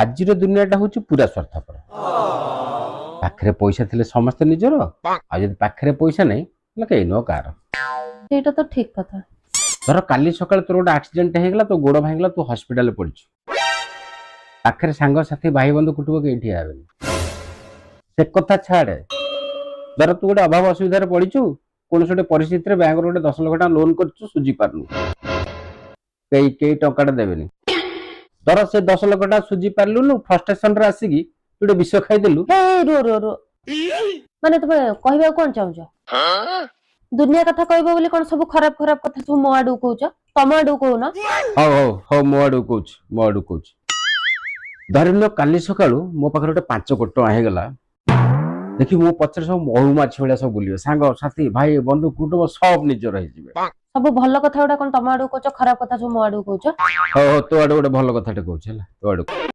ଆଜିର ଦୁନିଆଟା ହଉଛି ପୁରା ସ୍ୱାର୍ଥପର। ପାଖରେ ପଇସା ଥିଲେ ସମସ୍ତେ ନିଜର, ଆଉ ଯଦି ପାଖରେ ପଇସା ନାହିଁ ତାହେଲେ କେହି ନୁହଁ କାହାର। ସେଇଟା ତ ଠିକ କଥା। ଧର କାଲି ସକାଳେ ତୋର ଗୋଟେ ଆକ୍ସିଡେଣ୍ଟ ହେଇଗଲା, ତୋ ଗୋଡ ଭାଙ୍ଗିଲା, ତୁ ହସ୍ପିଟାଲରେ ପଡ଼ିଛୁ। ପାଖରେ ସାଙ୍ଗସାଥି, ଭାଇ, ବନ୍ଧୁ, କୁଟୁମ୍ବ କେହି ଠିଆ ହେବେନି। ସେ କଥା ଛାଡେ, ଧର ତୁ ଗୋଟେ ଅଭାବ ଅସୁବିଧାରେ ପଡ଼ିଛୁ, କୌଣସି ଗୋଟେ ପରିସ୍ଥିତିରେ ବ୍ୟାଙ୍କରୁ ଗୋଟେ 10 ଲକ୍ଷ ଟଙ୍କା ଲୋନ କରିଛୁ, ସୁଝି ପାରୁନୁ, କେହି କେହି ଟଙ୍କାଟା ଦେବେନି। ଧର ସେ 10 ଲକ୍ଷ ଟଙ୍କା ସୁଝି ପାରିଲୁନୁ, ଫ୍ରଷ୍ଟ୍ରେସନରେ ଆସିକି ତୁ ଗୋଟେ ବିଷ ଖାଇଦେଲୁ। ହେ, ରୁହ ରୁହ ରୁହ। ମାନେ ତୁମେ କହିବାକୁ କଣ ଚାହୁଁଛ? ଦୁନିଆ କଥା କହିବ ବୋଲି କଣ ସବୁ ଖରାପ ଖରାପ କଥା ସବୁ ମୋ ଆଡକୁ କହୁଛ? ତମ ଆଡକୁ କହୁନ। ହଉ ହଉ ହଉ, ମୋ ଆଡକୁ କହୁଛି, ମୋ ଆଡକୁ କହୁଛି। ଧରିନିଅ କାଲି ସକାଳୁ ମୋ ପାଖରେ ଗୋଟେ 5 କୋଟି ଟଙ୍କା ହେଇଗଲା। ଦେଖି, ମୋ ପଛରେ ସବୁ ମହୁମାଛି ଭଳିଆ ସବୁ ବୁଲିବେ। ସାଙ୍ଗ ସାଥି, ଭାଇ, ବନ୍ଧୁ, କୁଟୁମ୍ବ ସବୁ ନିଜର ହେଇଯିବେ। ସବୁ ଭଲ କଥା ଗୁଡା କଣ ତମ ଆଡକୁ କହୁଛ? ଖରାପ କଥା ସବୁ ମୋ ଆଡକୁ କହୁଛ? ହଉ ହଉ, ତୋ ଆଡୁ ଗୋଟେ ଭଲ କଥାଟେ କହୁଛି, ହେଲା, ତୋ ଆଡକୁ।